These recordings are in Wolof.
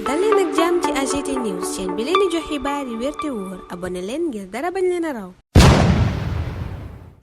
dal leen ak jàmm ci AGT News chaîne bi leen di jox xibaar yi wér te wóor abonné leen ngir dara bañ leen a raw.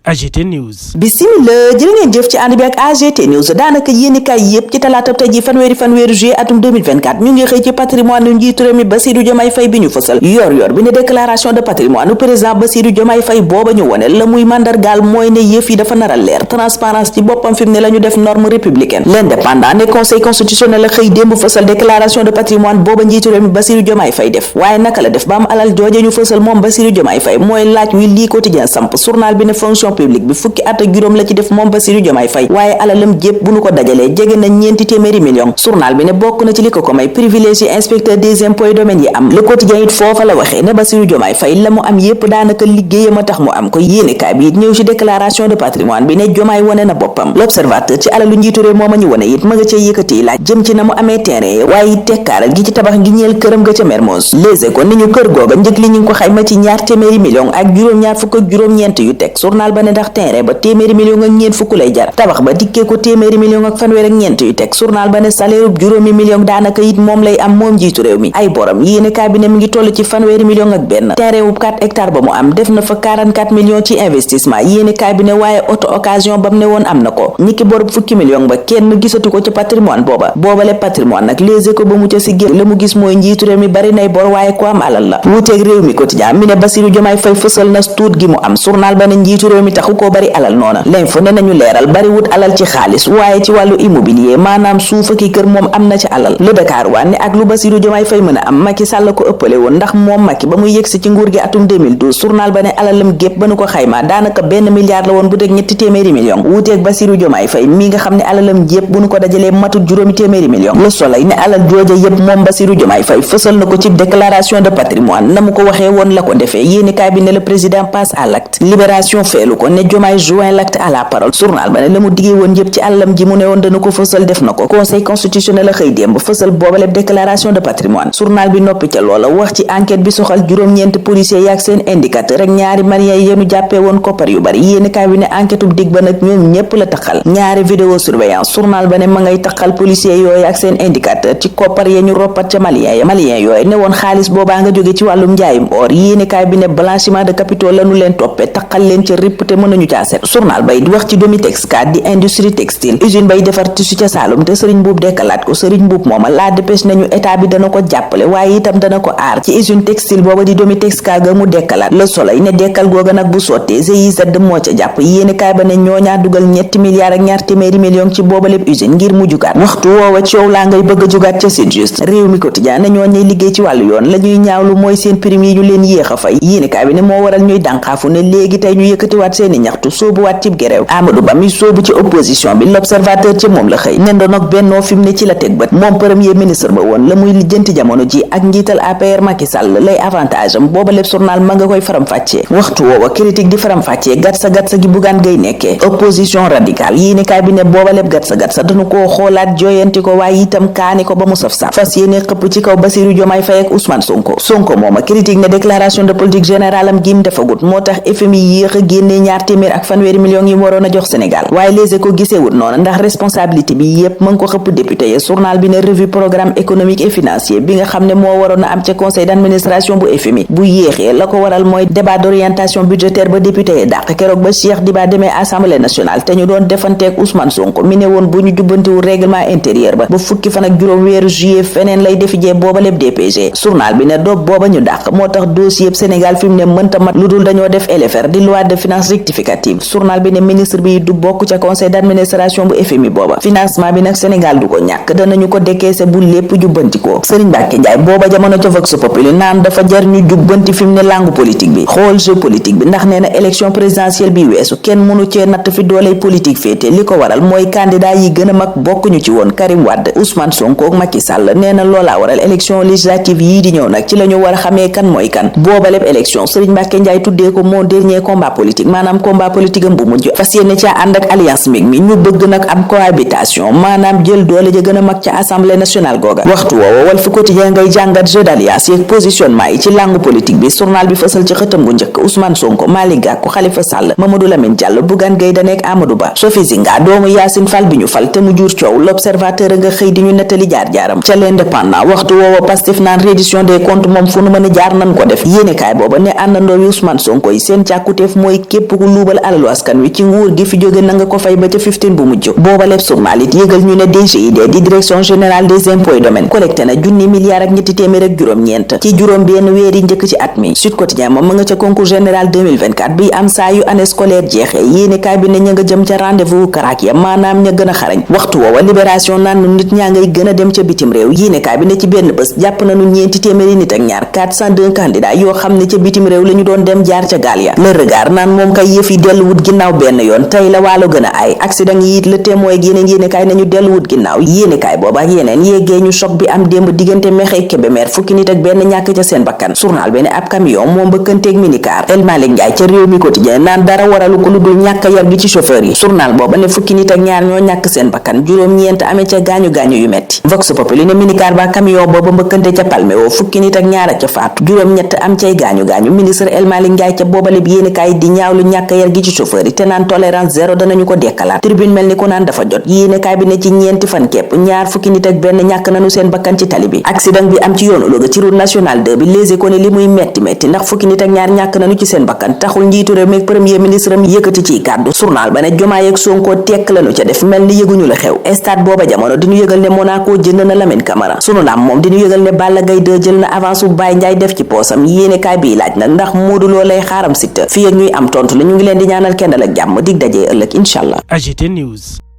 AGT News. Bismillah jërë ngeen jëf ci ànd bi ak AGT News daanaka yéenekaay yépp ci talaata tey ji fanweeri juillet atum 2024 ñu ngi xëy ci patrimoine nu njiitu réew mi Bassirou Diomaye Faye bi ñu fësal yor bi ne déclaration de patrimoine nu président Bassirou Diomaye Faye booba ñu wone la muy mandargaal mooy ne yëf yi dafa nar a leer transparence ci boppam fi mu ne la ñu def norme républicaine. L'Indépendant ne conseil constitutionnel la xëy démb fësal déclaration de patrimoine booba njiitu réew mi Bassirou Diomaye Faye def waaye naka la def ba am alal jooje ñu fësal moom Bassirou Diomaye Faye mooy laaj wi lii quotidien samp journal bi ne fonction publique bi fukki at ak juróom la ci def moom Bassirou Diomaye Faye waaye alalam jépp bu nu ko dajalee jege na ñeenti téeméeri million journal bi ne bokk na ci li ko may privilégié inspecteur des impôts et domaines yi am le quotidien it foofa la waxee ne Bassirou Diomaye Faye la mu am yépp daanaka liggéeyam a tax mu am ko yéenekaay bi it ñëw ci déclaration de patrimoine bi ne Diomaye wone na boppam l'observateur ci alalu njiitu réew mooma ñu wone it ma nga ca yëkkati laaj jëm ci na mu amee terrain waaye it tekkaaral gi ci tabax gi ñeel këram ga ca Mermoz Les Échos ni ñu kër googa njëg li ñu ngi ko xayma ci ñaar téeméeri million ak juróom-ñaar fukk ak juróom-ñeent yu teg journal ba ne ndax terrain ba téeméeri million ak ñeent fukk lay jar tabax ba dikkee ko téeméeri million ak fanweer ak ñeent yu teg journal ba ne salaire ub juróomi million daanaka it moom lay am moom jiitu réew mi ay borom yéenekaay bi ne mi ngi toll ci fanweeri million ak benn terrain ub 4 hectares ba mu am def na fa 44 millions ci investissement yéenekaay bi ne waaye auto occasion bam ne woon am na ko niki borub fukki million ba kenn gisatu ko ci patrimoine boobale patrimoine nag Les Échos ba mu ca si génn la mu gis mooy njiitu réew mi bari nay bor waaye ko am alal la wuuteeg réew mi quotidien mi ne Bassirou Diomaye Faye fësal na tuut gi mu am journal ba ne njiitu réew mi taxu koo bari alal noona l'info ne nañu leeral bari wut alal ci xaalis waaye ci wàllu immobilier maanaam suuf ak kër moom am na ci alal le Dakar waa ne ak lu Bassirou Diomaye Faye mën a am Macky Sall ko ëppale woon ndax moom Macky ba muy yëgsi ci nguur gi atum 2012 journal ba ne alalam gépp ba nu ko xayma daanaka benn milliard la woon bu teg ñetti téeméeri million wuuteeg Bassirou Diomaye Faye mi nga xam ne alalam jépp bu nu ko dajalee matut juróomi téeméeri million Le Soleil ne alal jooja yépp moom Bassirou Diomaye Faye fësal na ko ci déclaration de patrimoine na mu ko waxee woon la ko defee yéenekaay bi ne le président passe à l'acte Libération feelu ko ne Diomaye joint l'acte à la parole journal ba ne la mu diggee woon yépp ci àllam ji mu ne woon dana ko fësal def na ko conseil constitutionnel a xëy démb fësal boobaleb déclaration de patrimoine journal bi noppi ca loola wax ci enquête bi soxal juróom-ñeent policiers yaak seen indicateur rek ñaari malien yi yenu jàppee woon koppar yu bari yéenekaay bi ne enquête ub dig ba nag ñoom ñépp la taxal ñaari vidéo surveillance journal ba ne ma ngay taxal policiers yooyu ak seen indicateur ci koppar ya ñu roppat ca malien yooyu ne woon xaalis boobaa nga jóge ci wàllum njaayum or yéenekaay bi ne blanchiment de capitaux lanu leen toppe taxal leen ca ripp te mënuñu caa set journal bay wax ci Domitex di industrie textile usine bay defar tissu ca Saalum te Serigne Mboup dekkalaat ko Serigne Mboup mooma la dépêche nañu état bi dana ko jàppale waaye itam dana ko aar ci usine textile booba di Domitex ga mu dekkalaat Le Soleil ne dekkal googa nag bu sottee GIZ moo ca jàpp yéeni kaay ba ne ñooñaa dugal ñetti milliards ak ñaar téeméeri million ci booba lépp usine ngir mu jugaat waxtu woowa coow laa ngay bëgg a jugaat ca Sytjust réew mi quotidien ne ñooñay liggéey ci wàllu yoon la ñuy ñaawlu mooy seen prime yi ñu leen yéex a fay yéeni kaay bi ne moo waral ñuy dànqaafu ne léegi tey ñu yëkkatiwaat seeni ñaxtu soobuwaat cib gereew Amadou Ba mi soobu ci opposition bi l'observateur ci moom la xëy ne ndonog bennoo fi mu ne ci la teg bët moom premier ministre ba woon la muy lijjanti jamono ji ak njiital APR Macky Sall lay avantage am booba lépp journal ma nga koy faram-fàccee waxtu woowa critique di faram-fàccee gatsa gi Bougane Gueye nekkee opposition radicale yéeni kaay bi ne booba lépp gatsa dañu koo xoolaat jooyanti ko waaye itam kaani ko ba mu saf saf fas yéene xëpp ci kaw Bassirou Diomaye Faye ak Ousmane Sonko mooma critique ne déclaration de politique générale am gi mu defagut moo tax FMI yéex a génnee ñaar téeméer ak fanweeri millions yi mu waroon a jox Sénégal waaye Les Échos giseewut noonu ndax responsabilité bi yépp mën ko xëpp député yi journal bi ne revue programme économique et financier bi nga xam ne moo waroon a am ca conseil d'administration bu FMI bu yéexee la ko waral mooy débat d'orientation budgétaire ba député yi dàq keroog ba Cheikh Diba demee assemblée nationale te ñu doon defanteeg Ousmane Sonko mi ne woon bu ñu jubbantiwul règlement intérieur ba fukki fan ak juróom weeru juillet feneen lay defijee booba lépp DPG journal bi ne doog booba ñu dàq moo tax dossier yépp Sénégal fi mu ne mënta mat lu dul dañoo def LFR di loi de finances rectificative journal bi ne ministre bi du bokk ca conseil d'administration bu FMI booba financement bi nag Sénégal du ko ñàkk danañu ko décaisser bu lépp jubbantikoo Serigne Mbacké Ndiaye booba jamono ca Vox Populi naan dafa jar ñu jubbanti fi mu ne langue politique bi xool jeu politique bi ndax nee na élection présidentielle bi weesu kenn mënu cee natt fi dooley politique féete li ko waral mooy candidat yi gën a mag bokkuñu ci woon Karim Wade Ousmane Sonko ak Macky Sall nee na loolaa waral élection législative yii di ñëw nag ci la ñu war a xamee kan mooy kan booba lépp élection Serigne Mbacké Ndiaye tuddee ko mon dernier combat politique maanaam maanaam combat politique am bu mujj fas yéene ca ànd ak alliance mig mi ñu bëgg nag am cohabitation maanaam jël doole ja gën a mag ca assemblée nationale googa waxtu woowa Walf Quotidien ngay jàngat jeu d'alliance yeeg positionnement yi ci langue politique bi journal bi fësal ci xëtam bu njëkk Ousmane Sonko Malick Gakou Khalifa Sall Mamadou Lamine Diallo Bougane Gueye Dany ak Amadou Ba Sophie Zinga doomu Yacine Fall bi ñu fal te mu jur coow l'observateur nga xëy di ñu nettali jaar-jaaram ca l'indépendant waxtu woowa Pastef naan reddition des comptes moom fu nu mën a jaar nan ko def yéenekaay booba ne àndandoo yu Ousmane Sonko yi seen càkkuteef mooy képp ku luubal alalu askan wi ci nguur gi fi jóge na nga ko fay ba ca 15 bu mujj booba lépp journal it yëgal ñu ne DGID di direction générale des impôts et domaines collecté na junni milliards ak ñetti téeméer ak juróom-ñeent ci juróom benn weer yi njëkk ci at mi Sud Quotidien moom ma nga ca concours général 2024 bi am saa yu année scolaire jeexee yéenekaay bi ne ña nga jëm ca rendez-vous karak ya maanaam ña gën a xarañ waxtu woowa libération naan nit ñaa ngay gën a dem ca bitim réew yéenekaay bi ne ci benn bés jàpp nañu ñeenti téeméeri nit ak ñaar 402 candidats yoo xam ne ca bitim réew la ñu doon dem jaar ca gaal ya Le Regard naan moom kay yëf yi delluwut ginnaaw benn yoon tey la waalo gën a ay accident yi it Le Témoin ak yeneen yéenekaay nañu delluwut ginnaaw yéenekaay booba ak yeneen yéegee ñu choc bi am démb diggante Mekhe Kébémer fukki nit ak benn ñàkk ca seen bakkan journal bi ne ab camion moom mbëkkanteeg minicar El Malick Ndiaye ca Rewmi Quotidien naan dara waralu ko lu dul ñàkk yar gi ci chauffeur yi journal booba ne fukki nit ak ñaar ñoo ñàkk seen bakkan juróom-ñeent amee ca gaañu-gaañu yu metti Vox Populi ne minicar ba camion booba mbëkkante ca Palmeo fukki nit ak ñaar a ca faatu juróom-ñett am cay gaañu-gaañu ministre El Malick Ndiaye ca booba lépp yéenekaay di ñaawlu ñàkk yar gi ci chauffeur yi te naan tolérance zéro danañu ko dekkalaat tribune mel ni ko naan dafa jot yéenekaay bi ne ci ñeenti fan képp ñaar fukki nit ak benn ñàkk nañu seen bakkan ci tali bi accident bi am ci yoonu Louga ci route nationale 2 bi Les Échos ne li muy metti ndax fukki nit ak ñaar ñàkk nañu ci seen bakkan taxul njiitu réew mi ak premier ministre am yëkkati ciy kàddu journal ba ne Diomaye ak Sonko tekk lañu ca def mel ni yëguñu la xew stade booba jamono diñu yëgal ne Monaco jënd na Lamine Camara sunu lam moom diñu yëgal ne Balla Gaye 2 jël na avance bu Baye Ndiaye def ci poosam yéenekaay bi laaj nag ndax Modou Lo lay xaaram Siteu fii ak ñuy am tontu la ñu ngi leen di ñaanal kendal ak jàmm dig dajee ëllëg incha allah. AGT News.